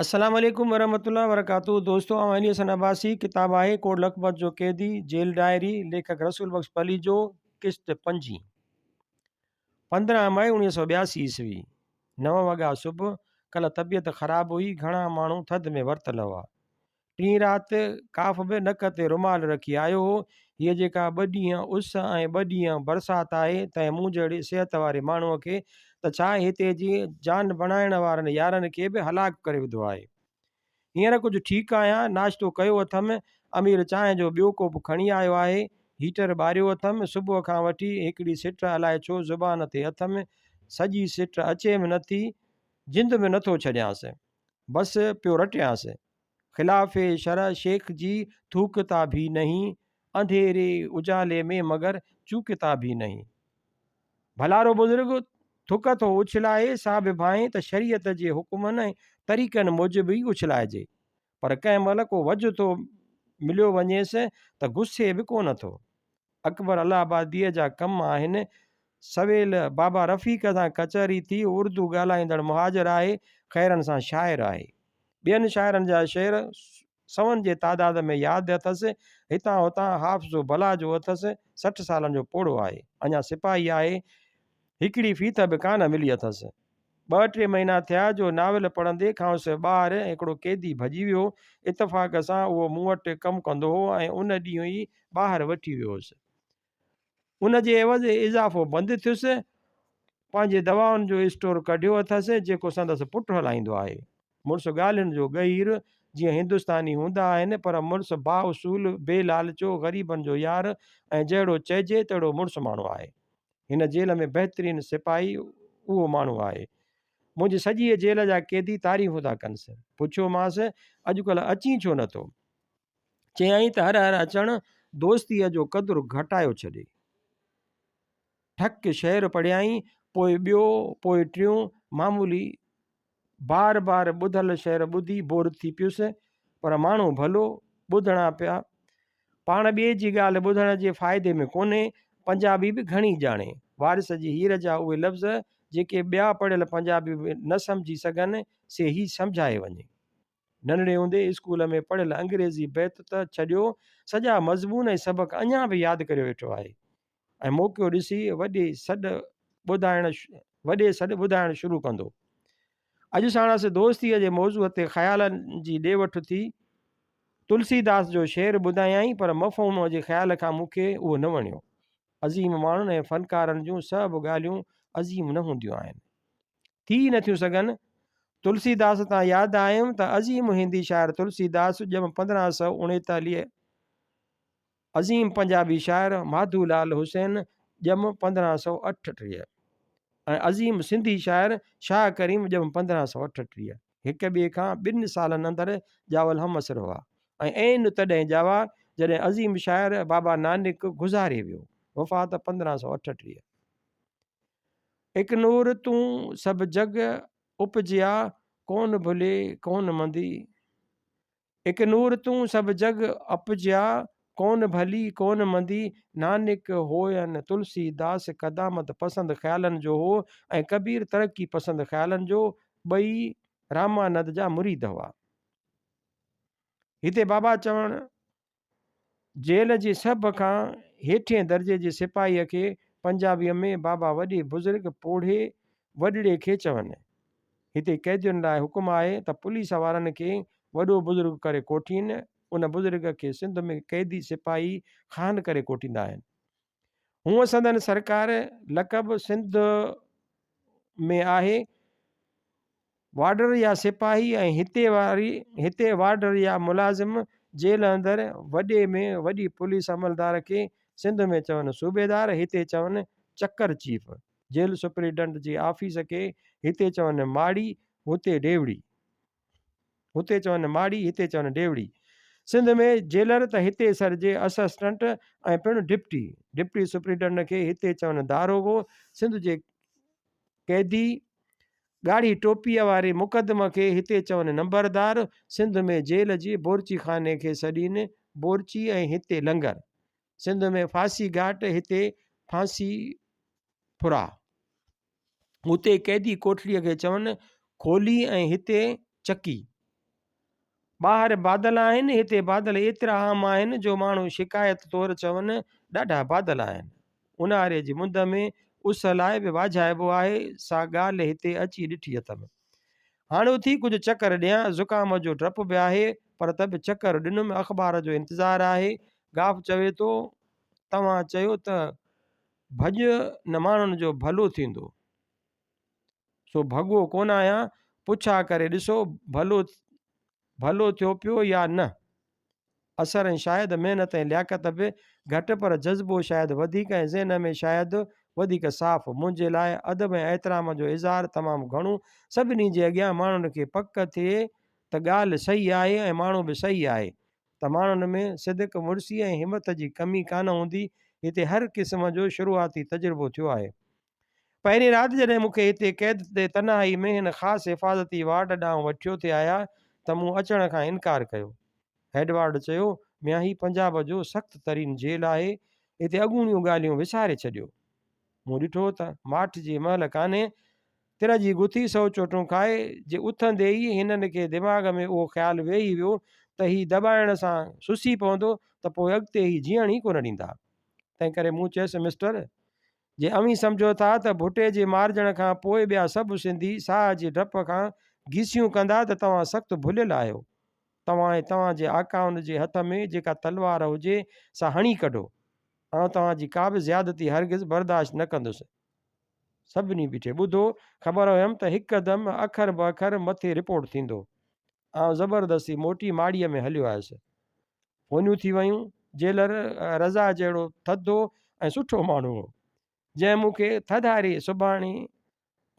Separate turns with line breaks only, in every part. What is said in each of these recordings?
السلام عليڪم ورحمة الله وبرڪاته دوستو آئون علي حسن عباسي ڪتاب آهي ڪوٽ لکپت جو قيدي جيل ڊائري ليکڪ رسول بخش پليجو قسط پنجين 15 مئي 1982 عيسوي 9 وڳا صبح ڪلهه طبيعت خراب هئي گهڻا ماڻهو ٿڌ ۾ ورتل هئا ٽين رات ڪاف به نڪ تي رومال رکي آيو هو. هيء جيڪا ٻه ڏينهن اس ۽ ٻه ڏينهن برسات آهي، تنهن مون جهڙي صحت واري ماڻهوء کي ته ڇا هتي جي جان بڻائڻ وارن يارن کي به هلاڪ ڪري وڌو آهي. هينئر ڪجهه ٺيڪ آهيان، ناشتو ڪيو اٿم، امير چانهه جو ٻيو ڪوپ کڻي آيو آهي، هيٽر ٻاريو اٿم، صبح کان وٺي هڪڙي سٽ الائي ڇو زبان تي اٿم، سڄي سٽ اچيم نٿي، جند به نٿو ڇڏيانس. بس پيو رٽيانس. خلاف شرع شيخ جي ٿوڪتا ڀي نهين، انڌيري اجالي ۾ مگر چوڪتا ڀي نهين. ڀلارو بزرگ ٿڪ ٿو اڇلائي سا به ڀانئين ته شريعت جي حڪمن ۽ طريقن موجب ئي اڇلائجي. پر ڪنهن مهل ڪو وجهه ٿو مليو وڃيس ته گسي به ڪونه ٿو. اڪبر الله آباديء جا ڪم آهن. سويل بابا رفيق سان ڪچهري ٿي، اردو ڳالهائيندڙ مهاجر آهي، خيرن سان شاعر آهي. ٻين شاعرن جا شعر سون جي تعداد ۾ ياد اٿس. هتان هتان حافظو بلا جو اٿس. 60 سالن جو پوڙهو آهي. اڃا سپاهي آهي. هڪڙي ڦيٿ به ڪانه ملي اٿس. ٻه ٽي مهينا ٿيا جو ناول پڙهندي کانئس ٻاهر هڪڙو قيدي ڀڄي ويو. اتفاق سان اهو مون وٽ ڪم ڪندو هو ۽ ان ڏينهن ئي ٻاهر وٺي ويو هوس. ان جي عيوض اضافو بند ٿيس. پنهنجي دوائن جو اسٽور ڪڍيو اٿس، جيڪو سندس پٽ هلائيندو آهي. مڙس ڳالهين جو ڳهير، جيئن هندستاني هوندا آهن، پر مڙس بااصول، بي لالچو، غريبن جو يار ۽ جهڙو چئجي تهڙو مڙس ماڻهو آهي. هن جيل ۾ بهترين سپاهي اهو ماڻهو آهي. منهنجي سڄيء جيل جا قيدي تعريفون ٿا ڪنس. پڇيومانس، اڄڪلهه اچين ڇو نٿو؟ چيائين ته هر هر اچڻ دوستيء جو قدر گهٽايو ڇڏي. ٺڪ شعر پڙهيائين، پوء ٻيو، پوء ٽيون، معمولي بار بار ٻڌل شعر ٻڌي بور ٿي پيس، پر ماڻهو ڀلو، ٻڌڻا پيا. پاڻ ٻئي جي ڳالهه ٻڌڻ جي فائدي ۾ ڪونهي، پنجابي به گهڻي ڄاڻي. وارث جي هير جا اهي لفظ، جيڪي ٻيا پڙهيل پنجابي به نه سمجهي سگهن، سي هي سمجهائي وڃي. ننڍڙي هوندي اسڪول ۾ پڙهيل انگريزي بيت ته ڇڏيو، سڄا مضمون ۽ سبق اڃا به ياد ڪريو ويٺو آهي. ۽ موقعو ڏسي وڏي سڏ ٻڌائڻ وڏي سڏ ٻڌائڻ شروع ڪندو. اڄ ساڻس دوستيء جي موضوع تي خيالن جي ڏي وٺ ٿي. تلسي داس جو شعر ٻڌايائين پر مفهوم جي خيال کان مون کي اهو نه وڻيو. عظيم ماڻهن ۽ فنڪارن جون سڀ ڳالهيون عظيم نه هونديون آهن. ٿي ئي نٿيون سگهن. تلسي داس تان ياد آيم ته عظيم هندي شاعر تلسي داس ڄم 1539 عظيم پنجابي شاعر ماڌو لال حسين ڄم 1538 ۽ عظيم سنڌي شاعر شاهه ڪريم ڄم 1538 هڪ ٻئي کان ٻن سالن اندر ڄاول همعصر هئا ۽ عين تڏهن ڄاوا جڏهن عظيم شاعر بابا نانڪ گذاري ويو، وفات 1538. اڪ نور تون سڀ جڳ اپجيا، ڪون ڀلي ڪون مندي. اڪ نور تون سڀ جڳ اپجيا، ڪون ڀلي ڪون مندي، نانڪ هوئن تلسي داس قدامت پسند خيالن جو هو ۽ ڪبير ترقي پسند خيالن جو، ٻئي رامانند جا مريد هئا. هتي بابا چوڻ. جيل جي سڀ کان هيٺئين درجي جي سپاهيء کي پنجابيء ۾ بابا وڏي بزرگ پوڙهي وڏڙي کي چون. هتي قيدين لاء حڪم آهي ته پوليس وارن کي وڏو بزرگ ڪري ڪوٺين. ان بزرگ کي سنڌ ۾ قيدي سپاهي خان ڪري ڪوٺيندا آهن. هونء سندن سرڪار لقب سنڌ ۾ آهي. وارڊر يا سپاهي ۽ هتي واري هتي وارڊر يا ملازم جيل اندر وڏي ۾ وڏي پوليس عملدار کي سنڌ ۾ چون صوبيدار هتي چون چڪر چيف جيل سپريڊنٽ جي آفيس کي هتي چون ماڙي هتي ڊيوڙي هتي چون ماڙي هتي چون ڊيوڙي سنڌ ۾ جيلر ته هتي سر جي اسسٽنٽ ۽ پڻ ڊپٽي ڊپٽي سپريڊنٽ کي هتي چون داروغو سنڌ جي قيدي ڳاڙهي ٽوپيء واري مقدم کي هتي چون نمبردار، سنڌ ۾ جيل جي بورچيخاني کي سڏين بورچي ۽ هتي لنگر. سنڌ ۾ ڦاسي گهاٽ هتي ڦاسي ڦرا. هتي قيدي ڪوٺڙيء کي چون کولي ۽ هتي چڪي. ٻاهر بادل آهن، هتي بادل ايترا عام آهن جو ماڻهو شڪايت طور چون ڏاڍا بادل آهن. اونهاري جي مند ۾ اس لاء به واجهائبو آهي، سا ڳالهه هتي اچي ڏٺي اٿم. هاڻ اٿي ڪجهه چڪر ڏيان، زڪام جو ڊپ به آهي، پر ته به چڪر ڏنم، اخبار جو انتظار آهي. گاف چوي ٿو، توهان چيو ته ڀڄ نه ماڻهن جو ڀلو ٿيندو. سو ڀڳو ڪونه آهيان، پڇا ڪري ڏسو ڀلو ڀلو ٿيو پيو يا نه. اثر ۽ شايد محنت ۽ لياقت به گهٽ پر جذبو شايد وڌيڪ ۽ ذهن ۾ شايد وڌيڪ صاف. منهنجي لاء ادب ۽ احترام جو اظهار تمام گهڻو سڀني جي اڳيان ماڻهن کي پڪ ٿئي ته ڳالهه صحيح آهي ۽ ماڻهو به صحيح آهي ته ماڻهن ۾ صدق، مڙسي ۽ همت جي ڪمي ڪانه هوندي. هتي هر قسم جو شروعاتي تجربو ٿيو آهي. پهرين رات جڏهن مون کي هتي قيد تي تنهائي ۾ هن خاص حفاظتي وارڊ ڏانهن وٺيو ٿي آيا ته مون اچڻ کان انڪار ڪيو. هيڊ وارڊ چيو، ميان هي پنجاب جو سخت ترين جيل آهي، هتي اڳوڻيون ڳالهيون وساري ڇڏيو. مون ڏٺو ته ماٺ جي مهل ڪانهي، تر جي گٿي سو چوٽون کائي، جي اٿندي ئي هنن کي دماغ ۾ اهو خيال ويهي ويو ته هي دٻائڻ سان سسي پوندو ته پوء اڳتي هي جيئڻ ئي ڪونه ڏيندا. تنهنڪري مون چيس، مسٽر! جي اوهين سمجهو ٿا ته ڀٽي جي مارجڻ کان پوء ٻيا سڀ سنڌي ساهه جي ڊپ کان گيسيون ڪندا ته توهان سخت ڀليل آهيو. توهان ۽ توهان جي آقائن جي هٿ ۾ جيڪا تلوار هجي سا هڻي ڪڍو. آئون توهان جي ڪا به زيادتي هرگز برداشت نه ڪندس. سڀني بيٺي ٻڌو. خبر هيم ته هڪدم اکر به اکر مٿي رپورٽ ٿيندو. آئون زبردستي موٽي ماڙيء ۾ هليو آيس. فونيون ٿي ويون. جيلر رضا جهڙو ٿڌو ۽ سٺو ماڻهو هو، جنهن مون کي ٿڌاري سڀاڻي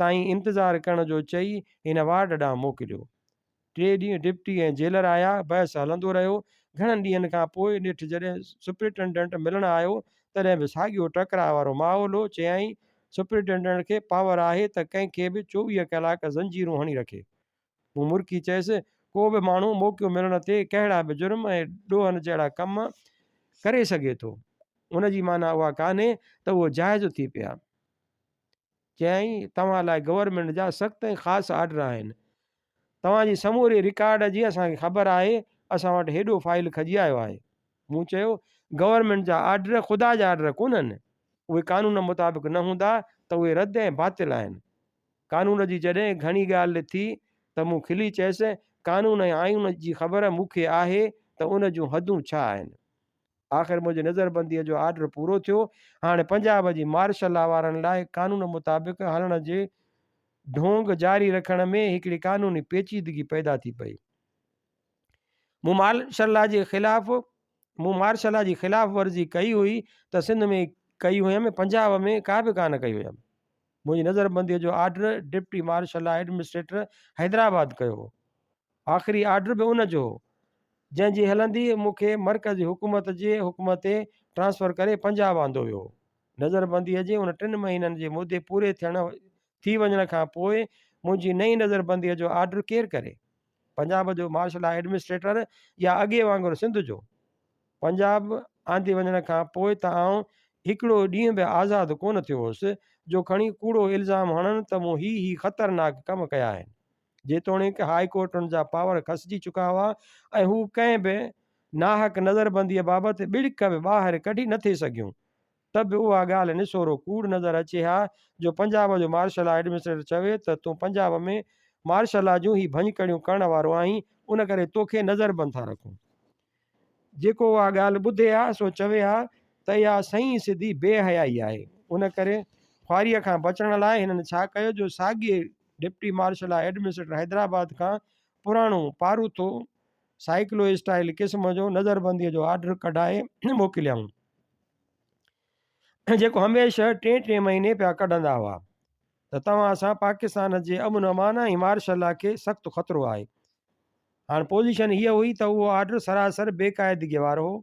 تائين انتظار ڪرڻ جو چئي هن وارڊ ڏانهن موڪليو. ٽئي ڏينهن ڊپٽي ۽ جيلر آيا، بحث هلندو رهيو. گهڻن ڏينهن کان پوء نيٺ جڏهن سپرنٽينڊنٽ ملڻ آيو، تڏهن به ساڳيو ٽڪراء وارو ماحول هو. چيائين، سپرنٽينڊنٽ کي پاور آهي ته ڪنهن کي به 24 ڪلاڪ زنجيرون هڻي رکي. مون مرڪي چيس، ڪو به ماڻهو موقعو ملڻ تي ڪهڙا به جرم ۽ ڏوهن جهڙا ڪم ڪري سگهي ٿو. ان جي معنيٰ اها ڪانهي ته اهو جائز ٿي پيا. چيائين، توهان لاء گورنمينٽ جا سخت ۽ خاص آرڊر آهن. توهان جي سموري رڪارڊ جي اسان کي خبر آهي، اسان وٽ هيڏو فائيل کڄي آيو آهي. مون چيو، گورنمينٽ جا آرڊر خدا جا آرڊر ڪونهن. اهي قانون مطابق نه هوندا ته اهي رد ۽ باطل آهن. قانون جي جڏهن گهڻي ڳالهه ٿي ته مون کلي چيس، قانون ۽ آئين جي خبر مون کي آهي ته ان جون حدون ڇا آهن. آخر منهنجي نظربنديء جو آرڊر پورو ٿيو. هاڻي پنجاب جي مارشل لا وارن لاء قانون مطابق هلڻ جي ڍونگ جاري رکڻ ۾ هڪڙي قانوني پيچيدگي پيدا ٿي پئي. مون مارشل لا جي خلاف مون مارشل لا جي خلاف ورزي ڪئي هئي ته سنڌ ۾ ڪئي هيم، پنجاب ۾ ڪا به ڪانه ڪئي هيم. منهنجي نظربنديء جو order deputy martial law administrator Hyderabad ڪيو هو. آخري آرڊر به ان جو هو، جنهن جي هلندي مون کي مرڪزي حڪومت جي حڪم تي ٽرانسفر ڪري پنجاب آندو ويو هو. نظربنديء جي ان ٽن مهينن جي مدي پوري ٿيڻ ٿي وڃڻ کان پوء منهنجي نئين نظربنديء جو آرڊر ڪير ڪري؟ پنجاب جو مارشل لا ايڊمنسٽريٽر يا اڳي وانگر سنڌ جو؟ پنجاب آندي وڃڻ کان پوء ته آئون هڪڙو ڏينهن به آزاد ڪونه ٿيو هوس، جو کڻي ڪوڙو الزام هڻن ته مون هي هي خطرناڪ ڪم ڪيا آهن. جيتوڻيڪ هاء ڪورٽن جا پاور کسجي چڪا هئا ۽ هو ڪنهن به ناحق نظربنديء بابت ٻڙڪ به ٻاهر ڪڍي نه ٿي سگهيون، ته به اها ڳالهه نسورو ڪوڙ نظر اچي ها جو پنجاب جو مارشل لا ايڊمنسٽريٽر چوي ته تون پنجاب ۾ مارشل لا جون هي ڀڃڪڙيون ڪرڻ وارو آهين، ان ڪري توکي نظربند ٿا رکون. جيڪو اها ڳالهه ٻڌي ها سو چوي ها ته اها سنئين سڌي بي حيائي آهي. ان ڪري خواريء کان بچڻ لاء هنن ڇا ڪيو جو ساڳئي deputy martial law administrator Hyderabad کان پراڻو پاروٿو سائيڪلو اسٽائيل قسم جو نظربنديء جو آرڊر ڪڍائي موڪليائون، جيڪو هميشه ٽئين ٽئين مهيني پيا ڪڍندا هئا ته توهان سان پاڪستان جي امن امان ۽ مارشل لا کي سخت خطرو آهي. هاڻ پوزيشن هيء هئي ته اهو آرڊر سراسر بي قاعدگيء وارو هو.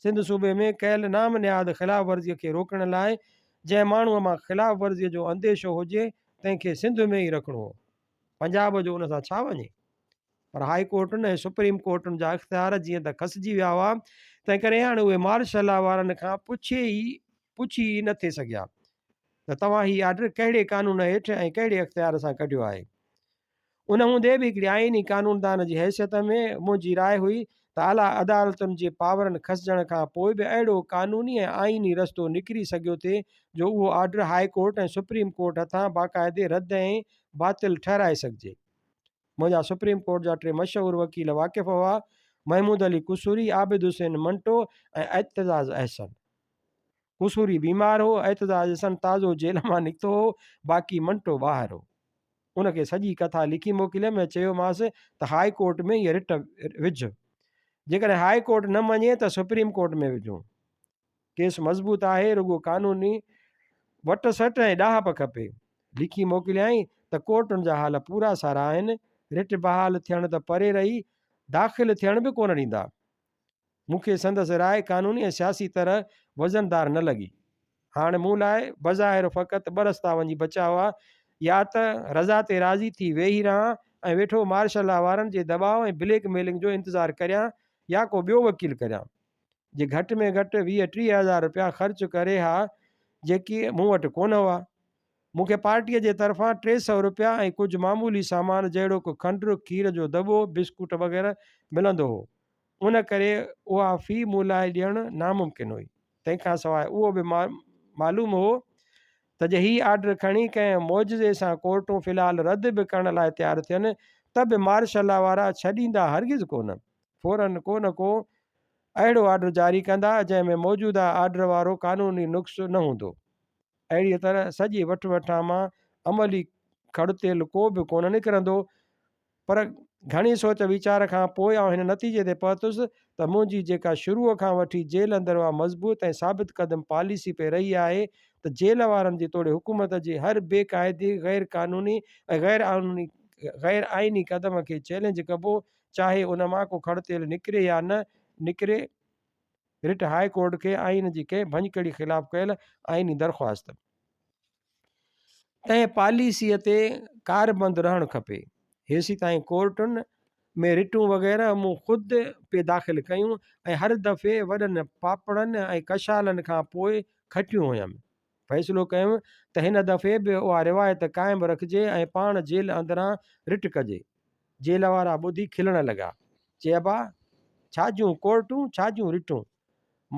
سنڌ صوبي ۾ ڪيل نام نهاد خلاف ورزيء کي روڪڻ لاء جنهن ماڻهوء مان خلاف ورزيء جو انديشو هجي، تنهن کي سنڌ ۾ ئي رکڻو هو. پنجاب جو ان سان ڇا وڃي؟ پر هاء ڪورٽن ۽ سپريم ڪورٽن جا اختيار جيئن ته کسجي ويا هئا، تنهنڪري هاڻ اهي مارشل لا وارن کان پڇي ئي پڇي ئي نه ٿي سگهيا ته توهان هي آرڊر ڪهڙي قانون هيٺ ۽ ڪهڙي اختيار سان ڪڍيو آهي. ان هوندي به هڪڙي آئيني قانوندان جي حيثيت ۾ منهنجي راء هئي ته اعليٰ عدالتن جي پاورن کسجڻ کان پوء به اهڙو قانوني ۽ آئيني رستو نڪري سگهيو ٿي جو اهو order high court ۽ supreme court هٿان باقاعدي رد ۽ باطل ٺهرائي سگهجي. منهنجا سپريم ڪورٽ جا ٽي مشهور وڪيل واقف هئا، محمود علي قصوري، عابد حسين منٽو ۽ اعتزاز احسن. قصوري بيمار هو، اعتزاز احسن تازو جيل مان نڪتو هو، باقي منٽو ٻاهر هو. ان کي سڄي ڪٿا لکي موڪليم ۽ چيومانس ته هاء ڪورٽ ۾ هيء رٽ وجهه. جيڪڏهن هاء ڪورٽ نه مڃي ته سپريم ڪورٽ ۾ وجهون. ڪيس مضبوط آهي، رڳو قانوني وٽ سٽ ۽ ڏاهپ کپي. لکي موڪليائين ته ڪورٽن جا حال پورا سارا آهن، رٽ بحال ٿيڻ ته پري رهي، داخل ٿيڻ به ڪونه ڏيندا. مون کي سندس راء قانوني ۽ سياسي طرح وزندار نه لڳي. هاڻ مون لاء بظاهر فقط ٻه رستا وڃي بچيا هئا، يا ته رضا تي راضي ٿي ويهي رهان ۽ ويٺو مارشل لا وارن جي دٻاء ۽ بليڪ ميلنگ جو انتظار ڪريان يا ڪو ٻيو وڪيل ڪريان، جي گهٽ ۾ گهٽ 20 30 هزار رپيا خرچ ڪري ها، جيڪي مون وٽ ڪونه هئا. مون کي پارٽيء جي طرفان 300 رپيا ۽ ڪجهه معمولي سامان جهڙوڪ کنڊ، کير جو دٻو، بسڪوٽ وغيره ملندو هو. ان ڪري اها في مون لاء ڏيڻ ناممڪن هئي. تنهن کان سواء اهو به معلوم هو ته جي هي آرڊر کڻي ڪنهن معجزي سان ڪورٽون في الحال رد به ڪرڻ لاء تيار ٿين ته به مارشل لا وارا ڇڏيندا هرگز ڪونه. فوراً ڪو نه ڪو اهڙو آرڊر جاري ڪندا جنهن ۾ موجوده آرڊر وارو قانوني نقص نه هوندو. اهڙيء طرح سڄي وٺ وٺان مان عملي کڙ تيل ڪو به ڪونه نڪرندو. پر گهڻي سوچ ويچار کان پوء آئون هن نتيجي تي پهتس ته منهنجي جيڪا شروع کان وٺي جيل اندر اها مضبوط ۽ ثابت قدم پاليسي پئي رهي آهي ته جيل وارن جي توڙي حڪومت جي هر بي قاعدي، غير قانوني ۽ غير آئيني قدم کي چئلينج ڪبو چاهي ان مان ڪو کڙ تيل نڪري يا نه نڪري. رٽ هاء ڪورٽ کي آئين جي ڪنهن ڀڃڪڙي خلاف ڪيل آئيني درخواست. تنهن پاليسيء تي ڪاربند رهڻ کپي. هيسيتائين ڪورٽن ۾ رٽون وغيره مون خود پئي داخل ڪيون ۽ هر دفعي وڏن پاپڙن ۽ ڪشالن کان پوء کٽيون هيم. فيصلو ڪيم ته هن دفعي به اها روايت قائم رکجي ۽ پاڻ جيل اندران رٽ ڪجي. جيل وارا ٻڌي کلڻ لڳا. چي ابا! ڇا جون ڪورٽون، ڇا جون رٽون؟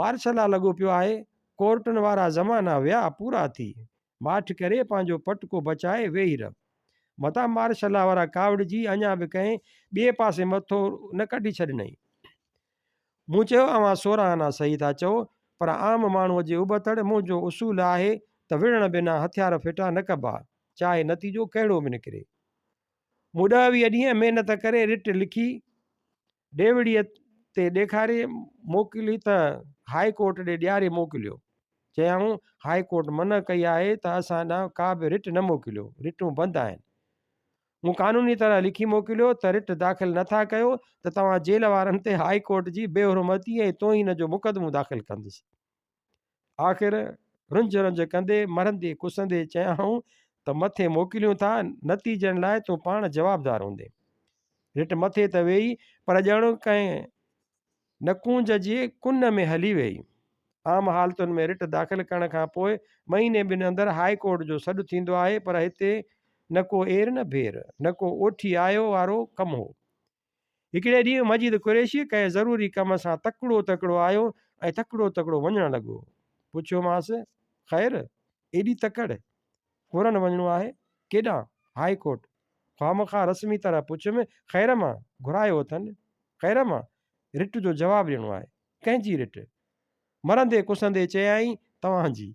مارشل لا لڳو پيو آهي، ڪورٽن وارا زمانا ويا پورا ٿي. ماٺ ڪري پنهنجو پٽڪو بچائي ويهي رھ. متان مارشل لا وارا ڪاوڙجي اڃا به ڪنهن ٻئي پاسي مٿو نه ڪڍي ڇڏنئي. مون چيو، اوهان سورهن آنا صحيح ٿا چئو، پر عام ماڻهوء جي ابتڙ منهنجو اصول آهي ته وڙهڻ بنا هٿيار ڦٽا نه ڪبا، چاهي نتيجو ڪهڙو به نڪري. مون ڏهه 20 ڏينهن محنت ڪري رٽ لکي ڊيوڙيء تي ڏيکاري موڪلي ته هاء ڪورٽ ڏي ڏياري موڪليو. چيائون، هاء ڪورٽ منع ڪئي آهي ته اسان ڏانهن ڪا به رٽ نه موڪليو، رٽون بند آهن. مون قانوني طرح لکي موڪليو ته رٽ داخل نه ٿا ڪيو ته توهان جيل وارن تي هاء ڪورٽ جي بيحرمتي ۽ توهين جو مقدمو داخل ڪندس. آخر رنج رنج ڪندي، مرندي ڪسندي چيائون ته مٿي موڪليون ٿا، نتيجن لاء تون پاڻ جوابدار هوندين. رٽ مٿي ته ويئي، پر ڄڻ ڪنهن نڪونج جي ڪن ۾ هلي ويئي. عام حالتن ۾ رٽ داخل ڪرڻ کان پوء مهيني ٻن اندر هاء ڪورٽ جو سڏ ٿيندو آهي، پر هتي نه ڪو اير نه ڀير، نه ڪو اوٺي آيو وارو ڪم هو. هڪڙي ڏينهن مجيد قريشي ڪنهن ضروري ڪم سان تڪڙو تڪڙو آيو ۽ تڪڙو تڪڙو وڃڻ لڳو. پڇيومانس، خير؟ ايڏي تڪڙ؟ فوراً وڃڻو آهي؟ ڪيڏانهن؟ High court. خوامخواه رسمي طرح پڇيم، خير مان؟ گهرايو اٿن. خير مان؟ رٽ جو جواب ڏيڻو آهي. ڪنهن جي رٽ؟ مرندي ڪسندي چيائين، توهان جي.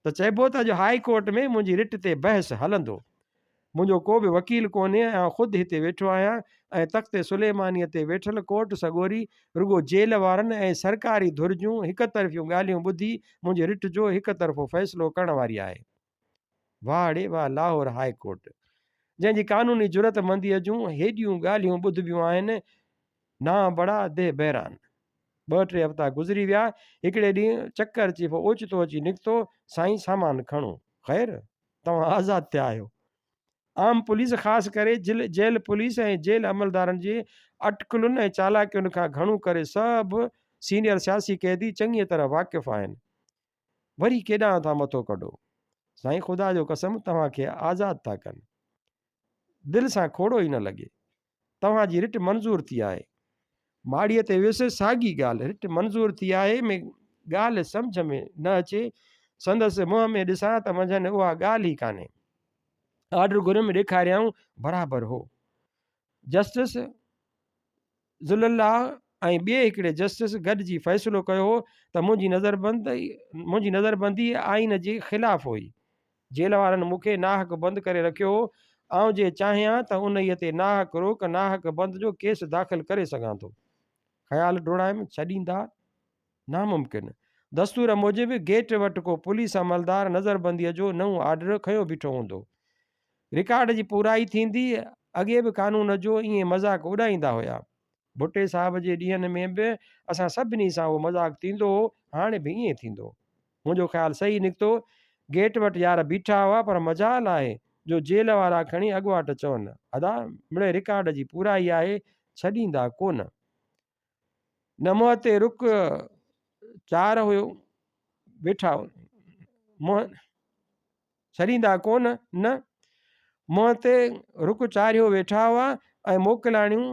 ته چئبو ته اڄ هاء ڪورٽ ۾ منهنجي رٽ تي بحث هلندو. منهنجو ڪو به وڪيل ڪونهي ۽ آئون خود هتي ويٺو آهيان ۽ تخت سليمانيء تي ويٺل ڪورٽ سڳوري رڳو جيل وارن ۽ سرڪاري ڌر جون هڪ طرفيون ڳالهيون ٻڌي منهنجي رٽ جو هڪ طرفو فيصلو ڪرڻ واري آهي. واهه ڙي واهه لاهور هاء ڪورٽ! جنهن جي قانوني جرئت منديء جون هيڏيون ڳالهيون ٻڌبيون آهن، نانء بڙا ديهه بيران. ٻه ٽي هفتا گذري ويا. هڪڙي ڏينهن چڪر چيف اوچتو اچي نڪتو، سائين سامان کڻو. خير؟ توهان آزاد ٿيا آهيو. عام پوليس خاص ڪري جيل پوليس ۽ جيل عملدارن جي اٽڪلن ۽ چالاڪين کان گهڻو ڪري سڀ سينيئر سياسي قيدي چڱيء طرح واقف آهن. وري ڪيڏانهن ٿا مٿو ڪڍو؟ سائين خدا جو قسم توهان کي آزاد ٿا ڪن. دل سان کوڙو ئي نه لڳي. توهان جي رٽ منظور ٿي آهي. ماڙيء تي ويس، ساڳي ڳالهه، رٽ منظور ٿي آهي ۾ ڳالهه سمجهه ۾ نه اچي. سندس منهن ۾ ڏسان ته منجهن اها ڳالهه ئي ڪانهي. آرڊر گهريم، ڏيکاريائون، برابر هو. جسٽس ظل الله ۽ ٻئي هڪڙي جسٽس گڏجي فيصلو ڪيو هو ته منهنجي نظربندي منهنجي نظربندي آئين جي خلاف هئي. جيل وارن مون کي ناحق بند ڪري رکيو هو. آئون جي چاهيان ته انهيء تي ناحق روڪ ناحق بند جو ڪيس داخل ڪري سگهان ٿو. خيال ڊوڙايم، ڇڏيندا؟ ناممڪن. دستور موجب گيٽ وٽ ڪو پوليس عملدار نظربنديء جو نئون آرڊر کنيو بيٺو هوندو. رڪارڊ جي پورائي ٿيندي. اڳي به قانون جو ائين مذاق اڏائيندا هيا. ڀٽي صاحب جي ڏينهن ۾ به اسان سڀني سان اهو مذاق ٿيندو هو، هاڻي به ائين ٿيندو. منهنجو خيال صحيح نڪتو. گيٽ وٽ يار بيٺا هئا پر مجال آهي جو جيل وارا کڻي اڳواٽ چون، ادا مڙئي رڪارڊ جي پورائي آهي، ڇڏيندا ڪونه. نه منهن تي رڪ چار هيو ويٺا منهن ڇڏيندا ڪونه نه منهن تي رڪ چاريو ويٺا هئا ۽ موڪلاڻيون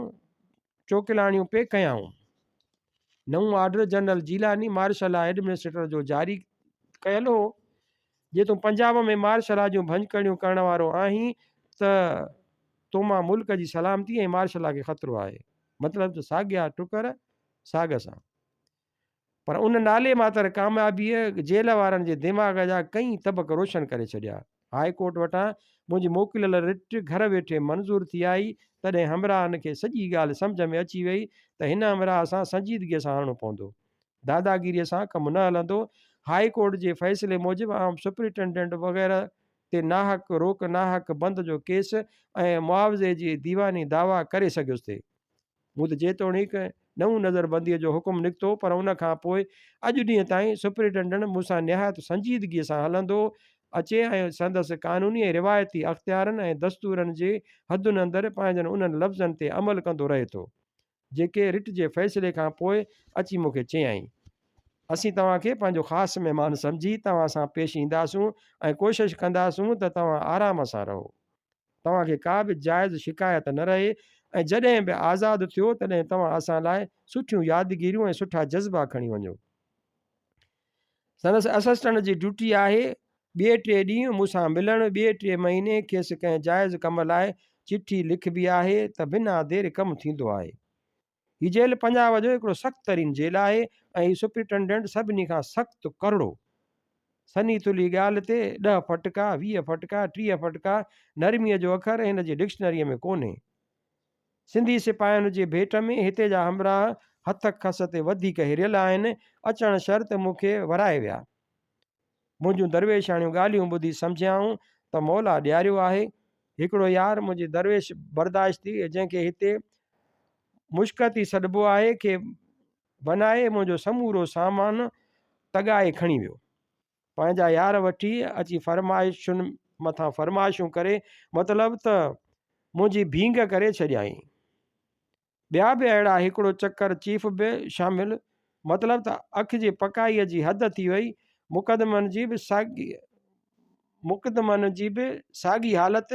چوڪلاڻيون پئي ڪيائون. نئون order general Jilani martial law administrator جو جاري ڪيل هو. جي تون پنجاب ۾ مارشل لا جون ڀڃڪڙيون ڪرڻ وارو آهين ته تو مان ملڪ جي سلامتي ۽ مارشل لا کي خطرو آهي. مطلب ته ساڳيا ٽڪر ساڳ سان. پر ان نالي ماتر ڪاميابيء جيل وارن جي دماغ جا ڪئين طبق روشن ڪري ڇڏيا. هاء ڪورٽ وٽان منهنجي موڪليل رٽ گهر ويٺي منظور ٿي آئي، تڏهن همراهن کي سڄي ڳالهه سمجهه ۾ اچي وئي ته هن همراهه سان سنجيدگيء سان هلڻو پوندو. داداگيريء سان ڪم نه هلندو. هاء ڪورٽ جي فيصلي موجب آئون سپرنٽينڊنٽ وغيره تي ناحق روڪ ناحق بند جو ڪيس ۽ معاوضي جي ديواني دعويٰ ڪري سگهيس ٿي. مون تي جيتوڻيڪ نئون نظربنديء جو حڪم نڪتو پر ان کان پوء اڄ ڏينهن تائين سپرنٽينڊنٽ مون سان نهايت سنجيدگيء سان هلندو اچي ۽ سندس قانوني ۽ روايتي اختيارن ۽ دستورن جي حدن اندر پنهنجن انهن لفظن تي عمل ڪندو رهي ٿو، جيڪي رٽ جي فيصلي کان پوء اچي مون کي چيائين. اسين توهان کي پنهنجو خاص مهمان سمجهي توهان سان پيش اينداسون ۽ ڪوشش ڪنداسون ته توهان آرام سان رهو. توهان کي ڪا به جائز شڪايت نه رهي ۽ جڏهن به آزاد ٿيو تڏهن توهان اسان لاء سٺيون يادگيريون ۽ سٺا جذبا کڻي وڃو. سندس اسسٽنٽ جي ڊيوٽي آهي ٻئي ٽئي ڏينهن مون سان ملڻ، ٻئي ٽئي مهيني کيس ڪنهن جائز ڪم لاء چٺي لکبي آهي ته بنا دير ڪم ٿيندو آهي. هي جيل پنجاب جو هڪڙو سخت ترين جيل آهي ۽ هي سپرنٽينڊنٽ سڀني کان سخت ڪرڙو. سنهي ٿلهي ڳالهه تي ڏهه ڦٽڪا، 20 ڦٽڪا، 30 ڦٽڪا، نرميء جو اکر هن جي ڊڪشنريء ۾ ڪونهي. سنڌي سپاهين جي ڀيٽ ۾ هتي جا همراهه هٿ کس تي وڌيڪ هريل آهن، اچڻ شرط مون کي ورائي ويا. منهنجون درويشاڻيون ڳالهيون ٻڌي سمجهيائون ته مولا ڏياريو آهي. هڪڙو يار منهنجي درويش برداشتي جنهن کي هتي مشڪتي سڏبو آهي کي بنائي منهنجو سمورو سامان تڳائي کڻي ويو. پنهنجا يار وٺي اچي فرمائشن مٿان فرمائشون ڪري مطلب ته منهنجي ڀينگ ڪري ڇڏيائين. ٻيا به اهڙا هڪڙو چڪر چيف به شامل، مطلب ته اک جي پڪائيء جي حد ٿي وئي، مقدمن جي به ساڳي مقدمن جي به ساڳي حالت،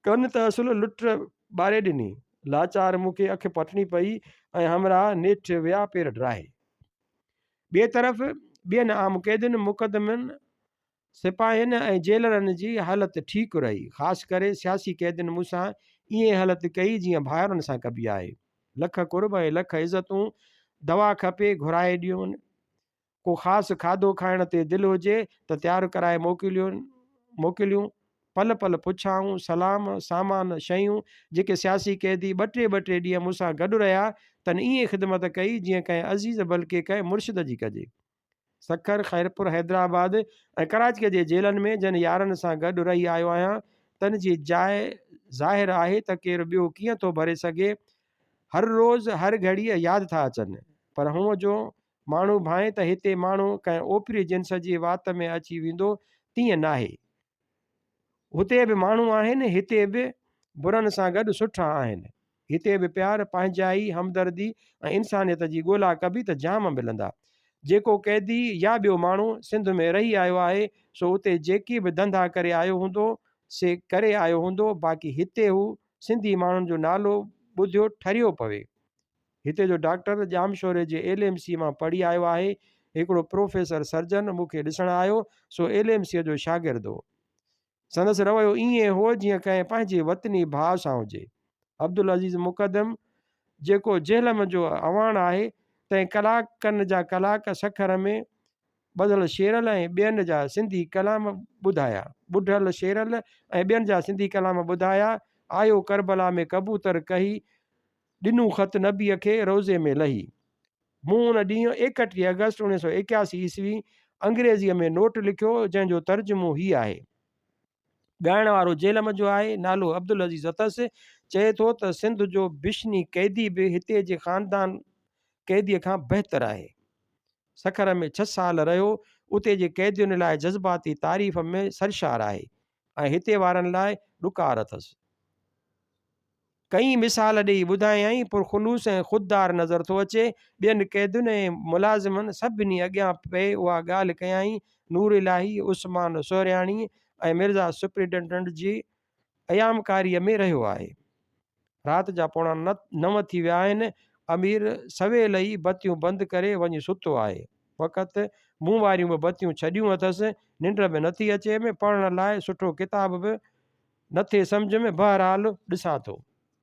ڪن ته اصل لٽ ٻاري ڏني، لاچار مون کي اک پٽڻي پئي ۽ همراهه نيٺ ويا پير ڊاهي. ٻئي طرف ٻين عام قيدين مقدمن سپاهين ۽ جيلرن جي حالت ٺيڪ رهي. خاص ڪري سياسي قيدين مون سان ائين هلت ڪئي جيئن ڀائرن سان ڪبي آهي. لک قرب ۽ لک عزتون، دوا کپي گهرائي ڏيون، ڪو خاص کاڌو کائڻ تي دل هجي ته تيار ڪرائي موڪليون، پل پل پڇائون، سلام، سامان، شيون، جيڪي سياسي قيدي ٻه ٽي ٻه ٽي ڏينهن مون سان گڏ رهيا، تن ائين خدمت ڪئي جيئن ڪنهن عزيز بلڪه ڪنهن مرشد جي ڪجي. سکر، خيرپور، حيدرآباد ۽ ڪراچيء جي جيلن ۾ جن يارن سان گڏ رهي آيو آهيان، تن جي جاء ظاهر آهي ته ڪير ٻيو ڪيئن ٿو ڀري سگهي. هر روز هر گهڙيء ياد ٿا اچن. پر هونء جو ماڻهو ڀانئي ته هتي ماڻهو ڪنهن اوپري جنس جي وات ۾ اچي ويندو، تيئن ناهي. هتي به ماڻهو آهن، هتي به برن سان گڏ سٺا آهن. هتي به پيار، پنهنجائي، همدردي ۽ انسانيت جي ڳولا ڪبي ته جام ملندا. جيڪو قيدي يا ٻيو ماڻهو سنڌ ۾ رهي آيو آهي، سو اتي جيڪي به ڌنڌا ڪري آيو هوندو، سي ڪري آيو هوندو، باقي هتي هو سنڌي ماڻهن جو نالو ٻڌيو ٺريو پوي. هتي جو ڊاڪٽر ڄامشوري جي ايل ايم سي مان پڙهي آيو آهي. هڪڙو پروفيسر سرجن مون کي ڏسڻ آيو، سو ايل ايم سيء جو شاگرد هو. سندس رويو ائين هو جيئن ڪنهن پنهنجي وطني ڀاء سان هجي. عبدالعزيز مقدم جيڪو جهلم جو اعواڻ آهي، تنهن ڪلاڪن جا ڪلاڪ سکر ۾ ٻڌل شيرل ۽ ٻين جا سنڌي ڪلام ٻڌايا. ٻڍل شيرل ۽ ٻين جا سنڌي ڪلام ٻڌايا. آيو ڪربلا ۾ ڪبوتر ڪهي، ڏنو خط نبيء کي روضي ۾ لهي. مون ان ڏينهن 31 آگسٽ 1981 عيسوي انگريزيء ۾ نوٽ لکيو، جنهن جو ترجمو هي آهي. ڳائڻ وارو جهلم جو آهي، نالو عبدالعزيز اٿس. چئي ٿو ته سنڌ جو بشني قيدي به هتي جي خاندان قيديء کان بهتر آهي. سکر ۾ ڇهه سال رهيو، اتي جي قيدين لاء جذباتي تعريف ۾ سرشار آهي ۽ هتي وارن لاء ڏڪار اٿس. ڪئين مثال ڏيئي ٻڌايائين، پرخلوص ۽ خوددار نظر ٿو اچي. ٻين قيدين ۽ ملازمن سڀني اڳيان پئي اها ڳالهه ڪيائين. نور الاهي، عثمان سهرياڻيء ۽ مرزا سپرنٽنڊنٽ جي ايامڪاريء ۾ رهيو آهي. رات جا پوڻا نو ٿي ويا آهن. امير سويل ئي بتيون بند ڪري وڃي ستو آهي. فقط مون واريون به بتيون ڇڏيون اٿس. ننڊ به نٿي اچيم. پڙهڻ لاء سٺو ڪتاب به نٿي سمجهه ۾ بهرحال ڏسان ٿو.